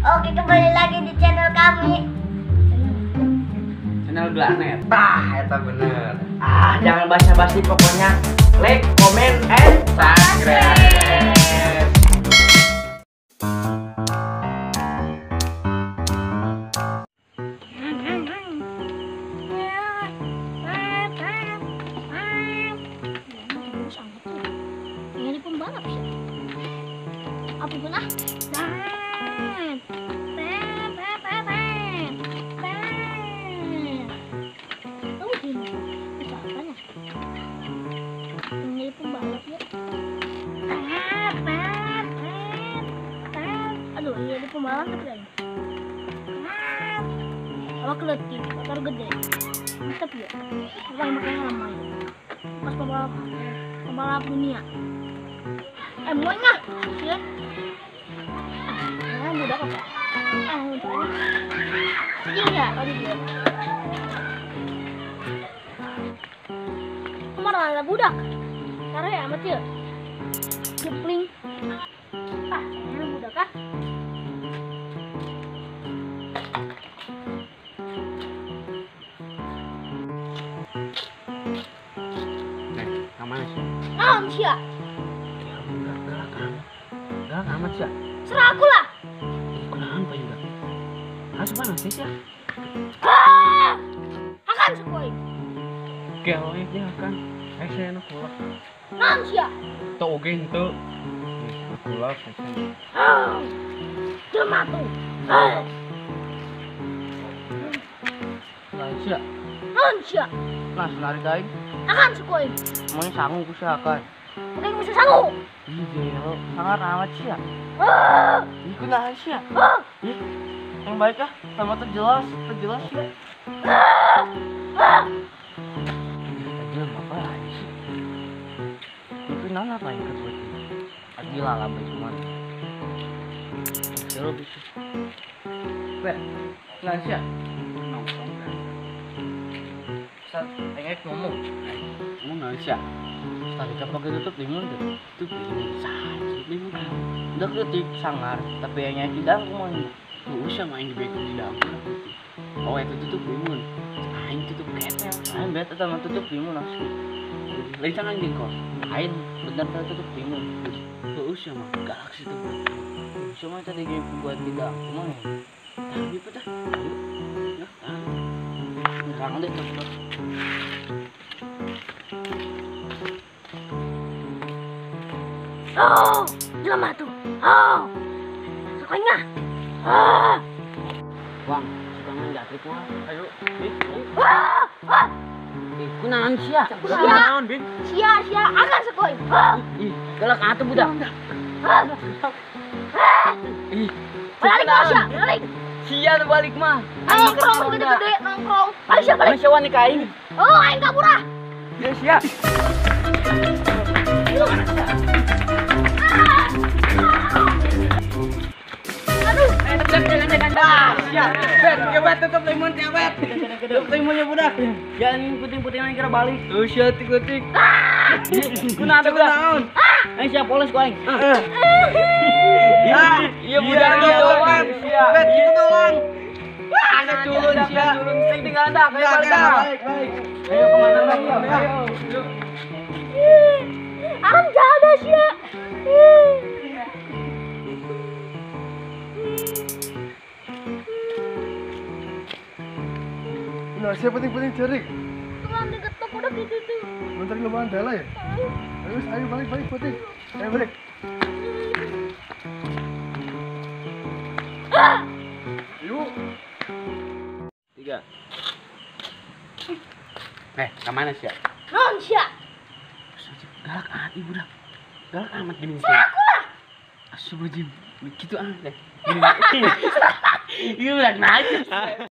Oke, kembali lagi di channel kami. Channel Glanet. Tah, eta bener. Ah, jangan basa-basi pokoknya. Like, comment, and subscribe. Ini pembalap sih. Apa guna? Ini pembalap ya. Aduh, ini pembalap kan? Awak keletik, motor gede. Mantap ya. Apa yang makan lama ya? Pas pembalap dunia. Mau nggak? Ya. Ah, mudah apa? Ah, mudah. Iya, tadi dia. Kemarin ada budak. Taruh ya, amat ya. Jepling. Ah, ini budak ah. Kamana sih? Naon sia? Ya budak galak amat. Galak amat sia. Serah aku lah. Kunaon pa juga? Harus mana sih sia? Ah! Akan sekoi. Kewe dia akan. Hese nu kulak. Naon sia? Teu oge henteu. Kulak hese. Ah! Jelema tuh. Ah! Lain sia. Naon sia? Lah lari ka aing. Akan sekoi. Mun sangu ku sia akan. Oke, musuh sangu. Ih, gelo. Sangar amat sia. Ah! Ih, kunaon sia? Ah! Ih, yang baik ah, sama tuh jelas ya. Ah! Ah! Jelema apa lagi sih? Itu naon apa yang kedua itu? Gila lah baik semua. Seru bisa. Ber, kunaon sia? Nongkrong kan. Saat engek ngomong. Ngomong naon sia? Tadi pakai tutup limun deh. Tutup limun sah, tutup limun. Udah kritik sangar, tapi yang nyaki dangku mah. Tuh sama yang dibeko di dangku lah gitu. Oh itu tutup limun. Aing tutup ketel. Aing beta sama tutup limun asli. Lain tangan jengkol. Aing bener tadi tutup limun. Tuh sama galak sih tuh. Cuma tadi game buat di dangku mah. Tapi peta. Ayo. Ya, Kangen deh tutup. Oh, jelema tuh. Oh, sukanya. Ah. Wang, suka main jatrik mah. Ayo. Ah, ah. Ih, kunaon sia? Kunaon, Bin? Sia, sia, akan sekoi. Ah. Ih, galak atuh budak. Ah. Ih, balik lah sia, balik. Sia nu balik mah. Ayo nongkrong gede-gede, nongkrong. Balik sia, balik. Sia wani ka aing. Oh, aing kabur ah. Ya sia. Aduh. Siap. Bet, bet tutup limun tiap bet. Tutup limunnya budak. Jangan puting-puting lagi kira balik. Tuh sia tik-tik. Kunaon tuh budak? Aing siap polis ku aing. Iya budak doang. Bet gitu doang. Wah, culun sia. Culun sing tinggal dah, ayo balik. Balik. Ayo kemana lagi? Ayo. Aram jada sia. Nah, siapa penting-penting jarik? Tulang diketok udah gitu tuh. Bentar lumayan dalah ya. Ayo, ayo balik balik penting. Ayo balik. Yuk. 3. Kemana sih ya? Naon sia? Galak amat ibu dah. Galak amat gini. Serah aku lah. Astagfirullahaladzim. Gitu ah deh. Gini. Iya udah naik.